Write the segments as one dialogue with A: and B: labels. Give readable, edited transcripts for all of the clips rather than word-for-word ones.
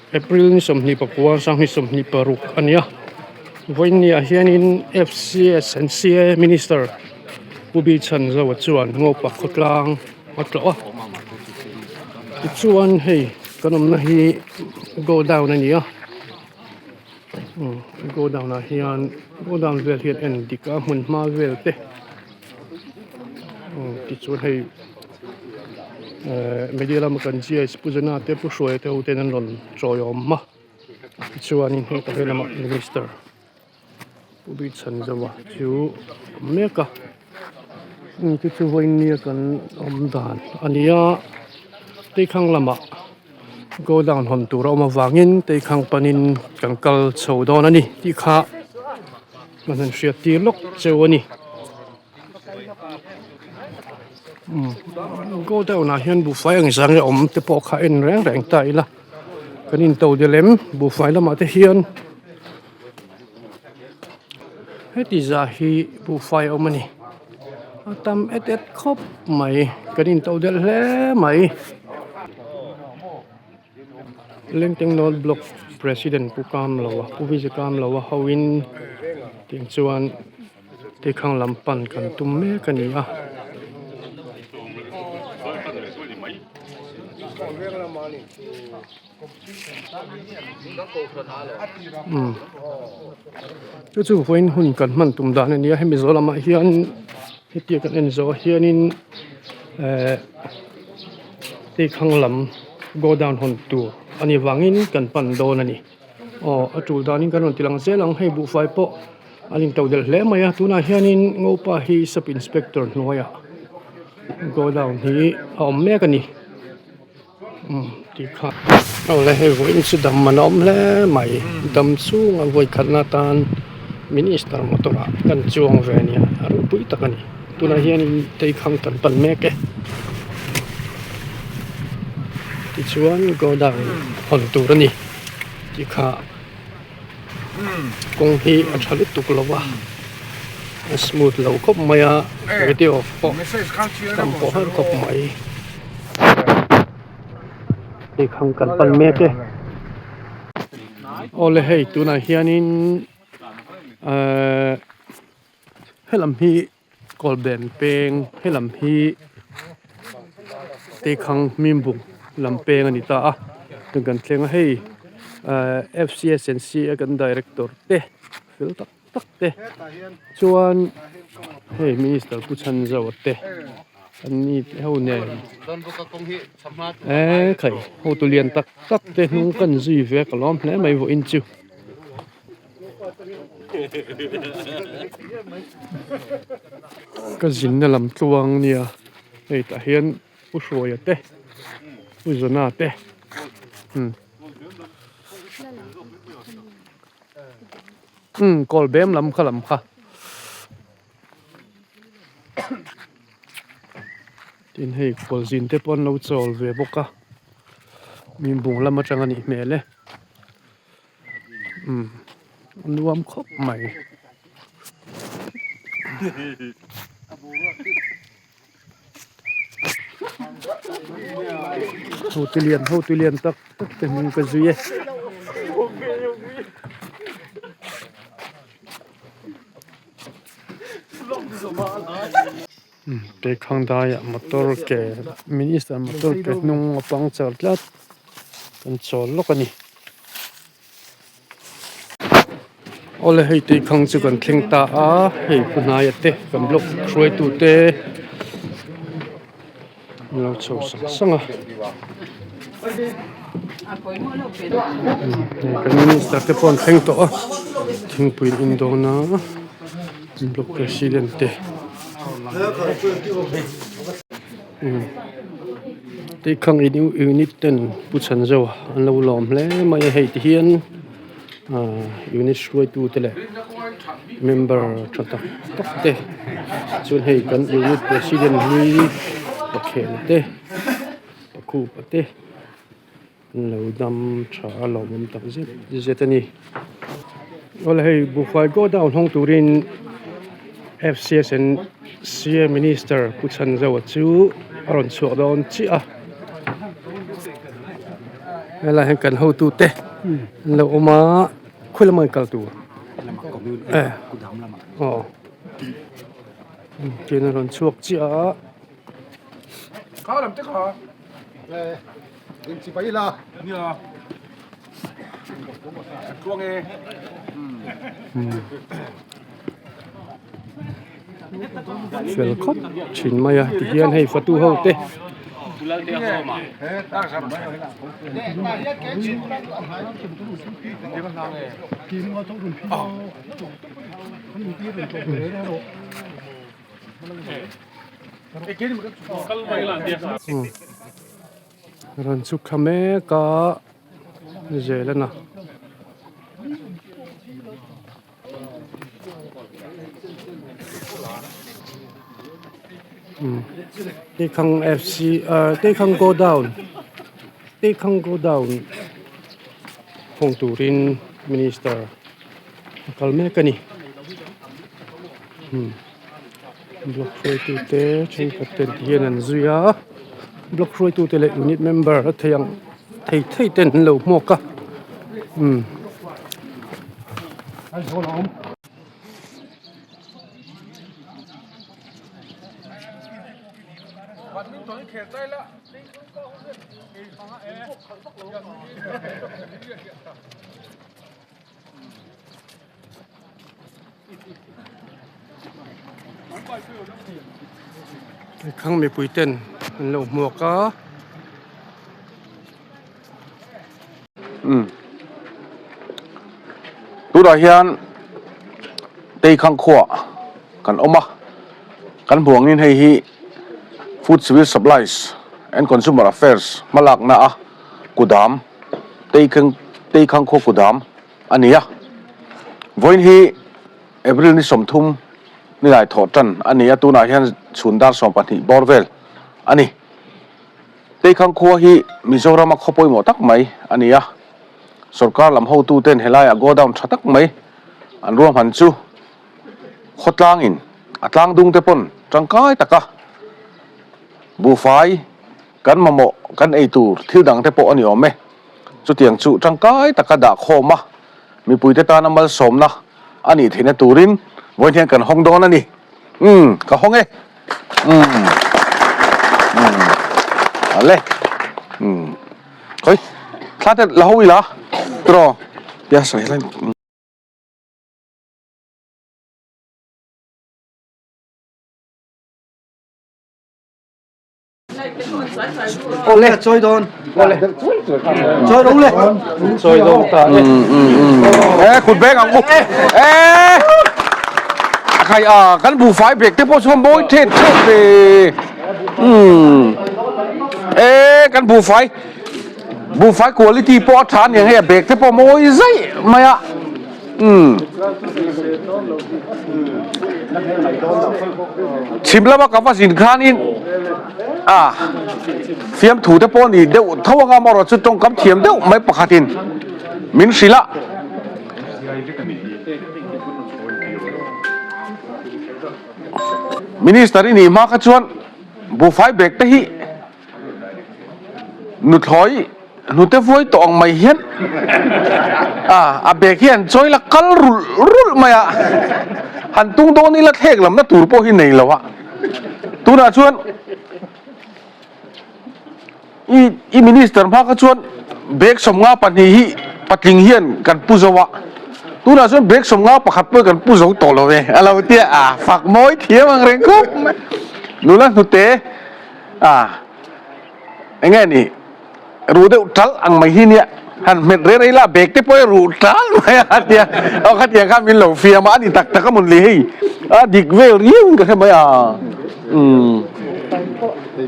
A: April ni 29 2026 a ni a vawiinniah hianin F_C_S and C_A minister Pu Bichanzoa chuan Ngopa khawtlang a tlawh a tichuan hei kan awmna hi godown a ni a godown ah hian godown vel hian en dik a hmun hma vel te tichuan hei. Ehh media lama kan GS Pu Zena te Pu Hruaia te ho ten an rawn chawi awm a tichuanin heta he lamah minister Pu Bichanzoa chu a awm mek a heng te chu vawinia kan awm dan a ni a teikhang lamah godown hawn tur a awm avangin teikhang panin kan kal chho dawn a ni tih kha kan han hriat tir lawk cheu a ni.
B: Godown ah hian buhfai ang zang a awm te pawh kha en reng reng ta ila kan in to del em buhfai lamah te hian heti zah hi buhfai a awm a ni a tam et et khawp mai kan in to del hle mai. Lengteng North Block President Pu Kamloa Pu Vijay Kamloa hoin tiang chuan. Teikhang lam pan kan tum mek a ni a. Umm chu chu vawiin hun kan hman tum dan a ni a hemi zawh lamah hian hetia kan en zawh hianin ehh teikhang lam godown hawn tur a nih vangin kan pan dawn a ni aw a tul danin kan rawn ti lang zel ang hei buhfai pawh. An in todelh hle mai a tunah hianin Ngopa hi sub inspector hnuaiah godown hi a awm mek a ni umm tih kha awle hei vawiin chu dam man a awm hle mai dam chhunga vawi khatna atan minister motor ah kan chuang ve a nia a ropui tak a ni tunah hianin teikhang kan pan mek e tichuan godown hawn tur a ni tih kha. Kawng hi a tha lutuk lo a a smooth lo khawp mai a video pawh tam pawh har khawp mai hei khang kan pan mek e awle hei tunah hianin ehh helam hi Kawlben peng helam hi Teikhang Mimbung lam peng a ni ta a tun kan thleng a hei ahh F_C_S_N_C a kan director te fel tak tak te chuan hei minister Pu Chhanzoa te an ni te ho nen eee khai hotu lian tak tak te hnung kan zui ve ka lawm hle mai vawiin chu.
A: Ka zinna lam tluang nia hei tah hian Pu Hruaia te Pu Zona te umm umm kawl bem lam kha lam kha tin hei kawl zin te pawh an lo chawl ve bawk a mi bung lam atang a nih hmel e. Umm a nuam khawp mai. Hotu lian hotu lian tak tak te hming ka zui e. Teikhang daiah motor ke minister motor ke hnung a puncture tlat kan chawl lawk a ni. Awle hei teikhang chu kan thleng ta a hei pu hnaia te kan block hruaitu te an lo chho sang sang a kan minister te pawh an thleng tawh a thingpui an in dawn a. Block president te teikhang unit ten pu chhanzo an lo lawm hle mai a hei ti hian ahh unit hruaitu te leh member tha tak tak te chuan hei kan unit president hlui pakhel te pakhupa te an lo dam tha a lawmawm tak zet zet a ni. Awle hei buhfai godown hawng turin F_C_S and C_A minister Pu Chhanzoa chu a rawn chhuak dawn chiah a.
B: Helai hian kan hotute an lo awm a, khawi lamah nge kal tur? Aw tin a rawn chhuak chiah a. Fel khawp thin mai a tihian hei fatu ho te Rawn chhuk thla mek a zel a na. Teikhang FC ah Teikhang go down Teikhang go down hawng turin minister a kal mek a ni. Block hruaitute thenkhat ten ti hian an zui a block hruaitute leh unit member a thei ang thei thei ten an lo hmuak a umm. Khang mipui ten an lo hmuak a.
C: Umm tunah hian Teikhang khuaah kan awm a, kan hmuh angin hei hi Food Civil Supplies and Consumer Affairs hmalakna a kudam Teikhang Teikhang khaw kudam a ni a. Vawiin hi April ni 30 ni lai thawh tan a ni a, tunah hian chhun dar 12 bawr vel a ni. Teikhang khua hi Mizorama khaw pawimawh tak mai a ni a, sorkar lam hotuten helaiah godown tha tak mai an ruahman chu khawtlangin a tlangdung te pawn tangkai taka buhfai Kan mamawh, kan ei tur thil dang te pawh a ni awm e. Chutiang chu tangkai taka dah khawm a, mipuite tana malsawmna a nih theihna turin vawiin hian kan hawng dawn a ni. Umm, ka hawng e. Umm, umm, ale. Umm, khawi, thla te la ho ila, tiraw? Tia sawi helai.
B: Awle chawi dawn awle chawi rawh le chawi dawn ta e
C: e kut beng ang u e khai a kan buhfai bag te pawh chuan mawi thet thet ve um e kan buhfai buhfai quality pawh a tha aniang hei a bag te pawh mawi zaih mai a um Chhim lama ka va zin khanin a fiamthu te pawh ni deuh tho anga amaherawh chu tawngkam thiam deuh mai pakhatin min hrilh a. Minister i nih hma kha chuan buhfai bag te hi Nuthlawi hnute vuai tawh ang mai hian a a bag hi an chawi la kal rulh rulh mai a, han tung dawn ila thlek lamna tur pawh hi nei lo a, tunah chuan i i minister hma kha chuan bag 52 hi patling hian kan pu zo a, tunah chuan bag 51 pawh kan pu zo tawh lo e a lo tia a fak mawi thiam ang reng khawp mai nula hnute. A enge ni ruh deuh tal ang mai hi nia han hmet reng reng ila bag te pawh hi ruh tal mai a tia aw khatiang khan min lo fiam a a ni tak tak a mawn le hei a dik vel riau in ka hre mai a umm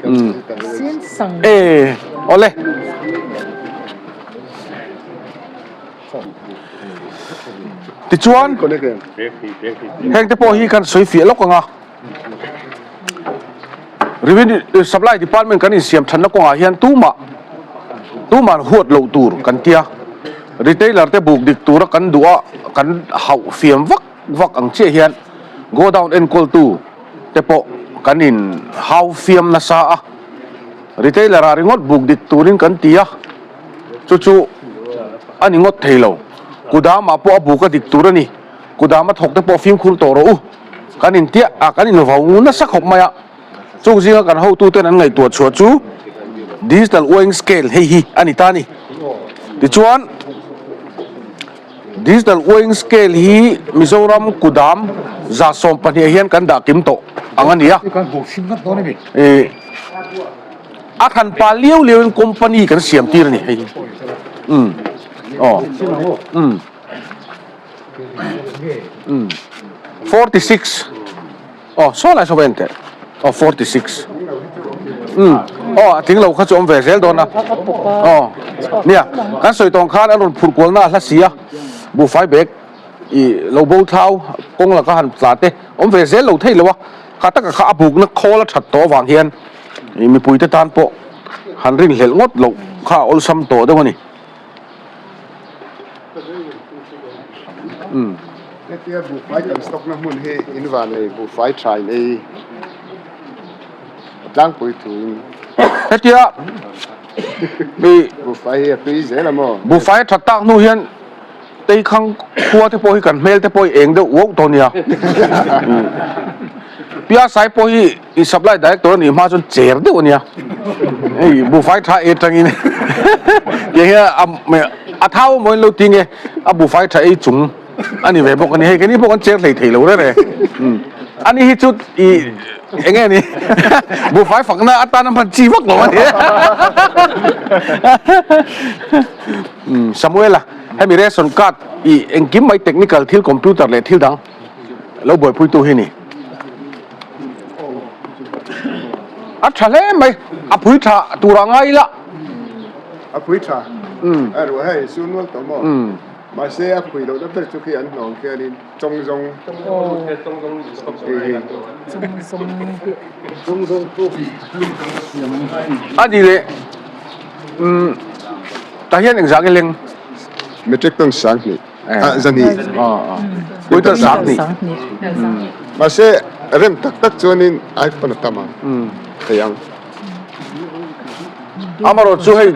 C: umm e awle. Tichuan heng te pawh hi kan sawi fiah lawk ang a. Revenue Supply Department kan insiam thatna kawngah hian tumah tuman huat loh tur kan tia, retailer te buk dik tura kan duh a kan hauh fiam vak vak ang chiah hian godown enkawltu te pawh kan in hau fiam nasa a, retailer ah ringawt buk dik turin kan ti a. Chu chu a ni ngawt thei lo. Kudamah pawh a buk a dik tur a ni. Kudam a thawk te pawh fimkhur tawh rawh u. Kan intiah a, kan invau nasa khawp mai a. Chung zinga kan hotuten an ngaihtuah chhuah chu Digital Weighing Scale hei hi a ni ta a ni. Tichuan, Digital Weighing Scale hi Mizoram kudam 112 ah hian kan dah kim tawh ang a ni a. A than pa liau liau in company kan siam tir a ni hei hi. Umm. Aw. Umm. Umm. 46. Aw saw lai saw va en teh. Aw 46. Umm. Aw a tling lo kha chu awm ve zel dawn a. Aw. Nia, kan sawi tawng khan an rawn phurh kualna a hla si a. Buhfai bag i lo bo thlau kawng laka han tla te awm ve zel lo thei lo a. Kha taka kha a bukna khawl a that tawh avang hian mipuite tan pawh han rinhlelh ngawt loh kha a awlsam tawh deuh a ni. Umm.
D: Hetia buhfai kan stock na hmun hi in van ei buhfai tha in ei tlangpui thu in.
C: Hetia
D: buhfai hi a tui zel a maw?
C: Buhfai a that tak hnu hian Teikhang khua te pawh hi kan hmel te pawh hi eng deuh uauh tawh nia. Pia Sai pawh hi i supply director a nih hma chuan cher deuh a nia. Hei buhfai tha ei atangin tiang hian a thau a mawiin lo ti nge a buhfai tha ei chung a ni ve bawk a ni. Hei keini pawh kan cher hlei thei lo rere. Ani hi chu i eng nge ni buhfai fakna atana hman chi vak lo a ni. Samuela, hemi ration card i engkim mai technical thil computer leh thil dang lo buaipuitu hi ni. A tha hle mai, a pui tha tur a ngai ila.
D: A pui tha? A ruah hei su nual tawh maw? Mahse a pui lohna ber chu khi an hnawng khianin chawng zawng tih hi.
C: A ni leh. Umm tah hian engzah nge leng?
D: Metric ton 2000 ah 200.
C: Metric ton 2000.
D: Mahse rem tak tak chuanin ai pawn a tam ang thei ang.
C: Amarawh chu hei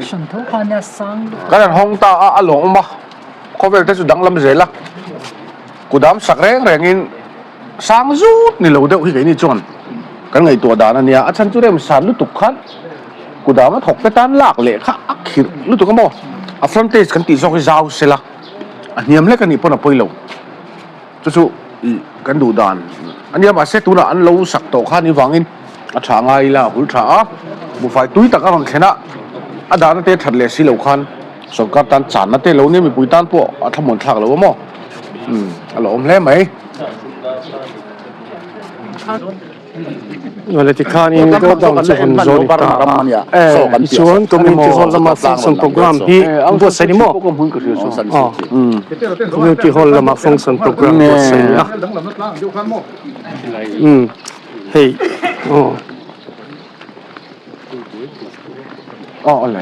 C: kan han hawng ta a, a lawng awm a, khawvel te chu danglam zel a, kudam sak reng rengin sang zut ni lo deuh hi keini chuan kan ngaihtuah dan a nia, a chhan chu rem san lutuk khan kudam a thawk te tan lak leh kha a khirh lutuk a maw, a frontage kan tih zawk hi zau sela a hniam hlek a nih pawn a pawi lo, chu chu ih kan duh dan a nia mahse tunah an lo sak tawh kha ni vangin a tha ngai ila a hul tha a, buhfai tui tak a rawn thlen a, a dahna te that leh si lo khan sorkar tan channa te lo nia mipui tan pawh a thlamuan thlak lo a maw, umm a lo awm hle mai.
A: Awle tikhanin go down chu hun zawn ta a tichuan community hall lama function program hi buatsaih ni maw community hall lama function program buatsaih ni a umm hei aw.
C: Aw awle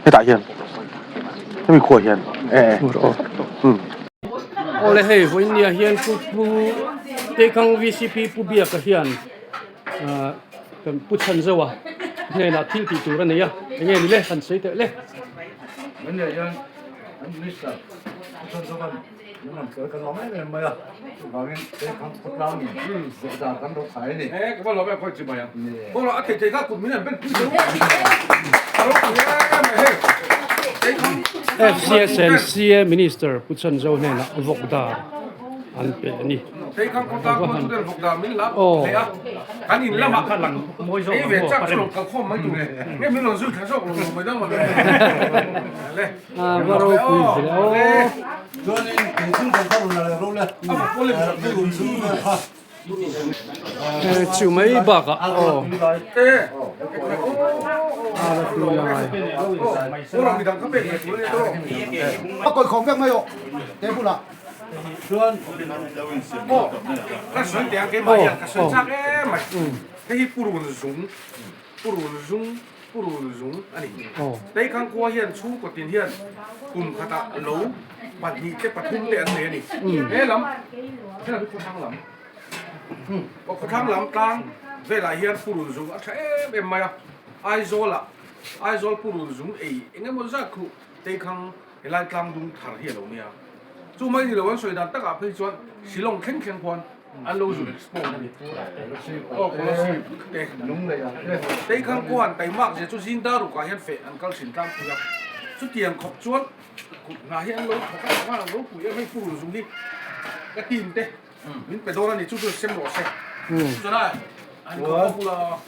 C: hetah hian hemi khuaah hian e e umm.
A: Awle hei vawinia hian pu pu Teikhang VCP Pu Biaka hian ah kan Pu Chhanzoa hnenah thil tih tur a nei a, enge ni le han sawi teh le.
E: Vawinia hian kan Minister Pu Chhanzoa'n min rawn tel kan awm em em mai a, chuvangin Teikhang khawtlangin zawhdan kan lo khai a ni.
F: He ka va lawm em khawi chi mai ang. Kawng a thei thei kha kut min an ben pui deuh a ropui em mai hei.
A: FCS and CA Minister Pu Chhanzo hnenah vawk dar an pe a ni. Aw. A va ropui ve aw. Chu mai bakah aw a la tui lai.
F: Aw khawthlang lam tlang velah hian purun zung a tha em em mai a, Aizawl ah. Aizawl purun zung ei eng emaw zat khu Teikhang helai tlangdung thar hi a lo nia. Chu mai ni lo an sawi dan takah phei chuan Shillong thleng thleng khuan an lo zun export a ni. Aw Kolasib te Teikhang khuan Taimak zia chu zing dar rukah hian feh an kal thin tlangpui a. Chutiang khawp chuan kut hna hi an lo thawk a, thawk a an lo pui em hei purun zung hi ka team te Min pe dawn a ni, chu chu sem rawh se. Pu Zana, an khawp a bula.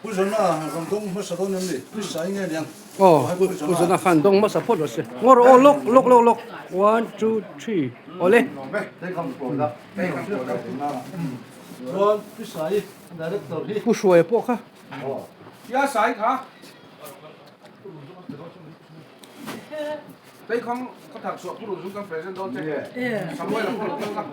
E: Pu Zana, rawn dawng hmasa dawn em ni? Pu Sai nge niang?
A: Aw, Pu Zana khan dawng hmasa phawt rawh se. Ngaw rawh aw, lawk, lawk, lawk, lawk. One, two, three. Awle.
E: Chuan Pu Sai, Director hi.
A: Pu Hruaia pawh kha.
F: Tia Sai kha. Teikhang ka thar chhuah purun chu kan present dawn che. Samuel a pawh lo kal ka.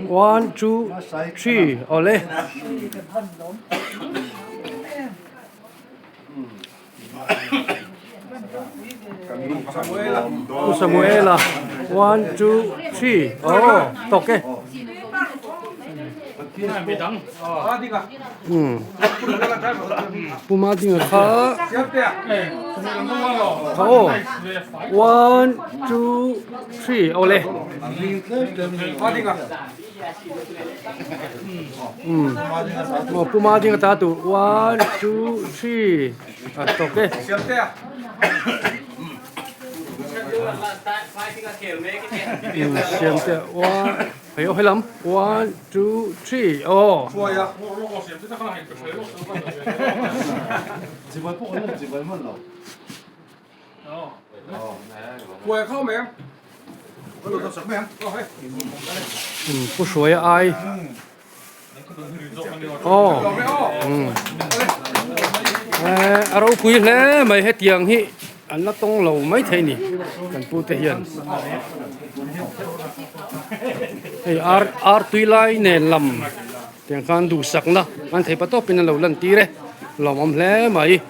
A: One, two, three, awle. Pu Samuela, one, two, three, aw tawk e. Pu Madinga kha kha aw one, two, three awle. Aw Pu Madinga ta tur one, two, three a tawk e. Siamte one hei aw helam one two three aw. Pu Hruaia ai aw a ropui hle mai hetiang hi an la tawng lo mai thei ni kan pu te hian hei ar ar tui lai nen lam tiang khan duhsakna an thei pa tawpin an lo lan tir e lawmawm hle mai.